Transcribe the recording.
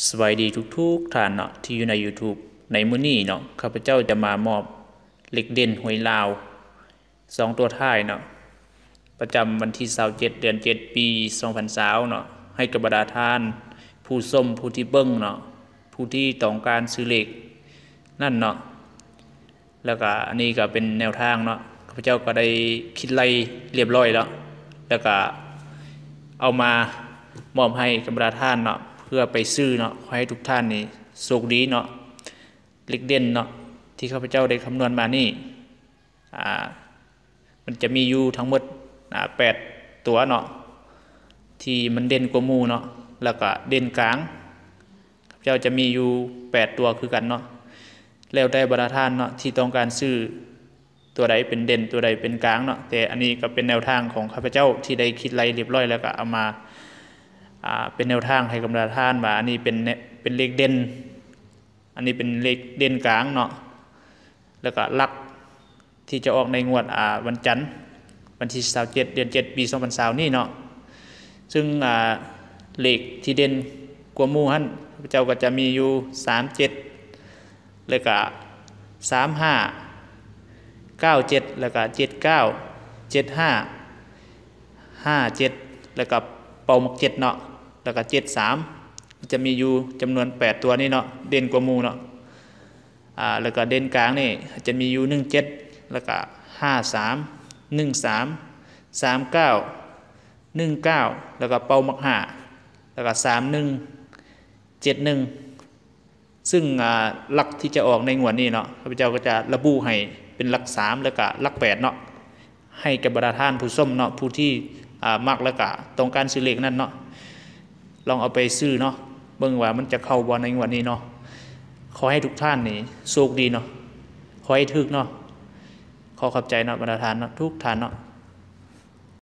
ສະບາຍດີທຸກໆທ່ານເນາະ ທີ່ຢູ່ໃນ YouTube. ໃນມື້ນີ້ເນາະ ຂ້າພະເຈົ້າຈະມາມອບເລກເດັ່ນຫວຍລາວ ສອງຕົວທ້າຍເນາະ ປະຈຳວັນທີຊາວເຈັດ ເດືອນເຈັດ ປີສອງພັນຊາວເນາະ ໃຫ້ກັບບັນດາທ່ານຜູ້ຊົມ ຜູ້ທີ່ເບິ່ງເນາະ ຜູ້ທີ່ຕ້ອງການຊື້ເລກນັ້ນເນາະ. ແລ້ວກະອັນນີ້ກະເປັນແນວທາງເນາະ ຂ້າພະເຈົ້າກະໄດ້ຄິດໄລ່ລຽບລ້ອຍແລ້ວ ແລ້ວກະເອົາມາມອບໃຫ້ກັບບັນດາທ່ານເນາະ ເພື່ອໄປຊື້ເນາະ. ຂໍໃຫ້ທຸກທ່ານນີ້ໂຊກດີເນາະ. ເລກເດັ່ນເນາະ ທີ່ຂ້າພະເຈົ້າໄດ້ຄຳນວນມານີ້ ອ່າ ມັນຈະມີຢູ່ທັງໝົດ ອ່າ ແປດຕົວເນາະ ທີ່ມັນເດັ່ນກວ່າໝູ່ເນາະ ແລ້ວກະເດັ່ນກາງ ເຈົ້າຈະມີຢູ່ແປດຕົວຄືກັນເນາະ ແລ້ວແຕ່ບັນດາທ່ານເນາະ ທີ່ຕ້ອງການຊື້ຕົວໃດເປັນເດັ່ນ ຕົວໃດເປັນກາງເນາະ. ແຕ່ອັນນີ້ກະເປັນແນວທາງຂອງຂ້າພະເຈົ້າທີ່ໄດ້ຄິດໄລ່ລຽບລ້ອຍ ແລ້ວກະເອົາມາ ອ່າ ເປັນແນວທາງໃຫ້ກັບບັນດາທ່ານວ່າ ອັນນີ້ເປັນເນ- ເປັນເລກເດັ່ນ ອັນນີ້ເປັນເລກເດັ່ນກາງເນາະ ແລ້ວກະຫຼັກທີ່ຈະອອກໃນງວດ ອ່າ ວັນຈັນ ວັນທີຊາວເຈັດ ເດືອນເຈັດ ປີສອງພັນຊາວນີ້ເນາະ. ຊຶ່ງ ອ່າ ເລກທີ່ເດັ່ນກວ່າໝູ່ຫັ້ນ ເຈົ້າກະຈະມີຢູ່ ສາມເຈັດ ແລ້ວກະ ສາມຫ້າ ເກົ້າເຈັດ ແລ້ວກະ ເຈັດເກົ້າ ເຈັດຫ້າ ຫ້າເຈັດ ແລ້ວກະເປົ້າມັກເຈັດເນາະ ແລ້ວກະ ເຈັດສາມ ຈະມີຢູ່ຈຳນວນແປດຕົວນີ້ເນາະ ເດັ່ນກວ່າໝູ່ເນາະ. ອ່າ ແລ້ວກະເດັ່ນກາງນີ້ຈະມີຢູ່ ໜຶ່ງເຈັດ ແລ້ວກະ ຫ້າສາມ ໜຶ່ງສາມ ສາມເກົ້າ ໜຶ່ງເກົ້າ ແລ້ວກະເປົ້າມັກຫ້າ ແລ້ວກະ ສາມໜຶ່ງ ເຈັດໜຶ່ງ. ຊຶ່ງ ອ່າ ຫຼັກທີ່ຈະອອກໃນງວດນີ້ເນາະ ຂ້າພະເຈົ້າກະຈະລະບຸໃຫ້ເປັນຫຼັກສາມ ແລ້ວກະຫຼັກແປດເນາະ ໃຫ້ກັບບັນດາທ່ານຜູ້ຊົມເນາະ ຜູ້ທີ່ ອ່າ ມັກ ແລ້ວກະຕ້ອງການຊື້ເລກນັ້ນເນາະ ລອງເອົາໄປຊື້ເນາະ ເບິ່ງວ່າມັນຈະເຂົ້າບໍ່ໃນງວດນີ້ເນາະ. ຂໍໃຫ້ທຸກທ່ານນີ້ໂຊກດີເນາະ ຂໍໃຫ້ຖືກເນາະ. ຂໍຂອບໃຈເນາະ ບັນດາທ່ານເນາະ ທຸກທ່ານເນາະ.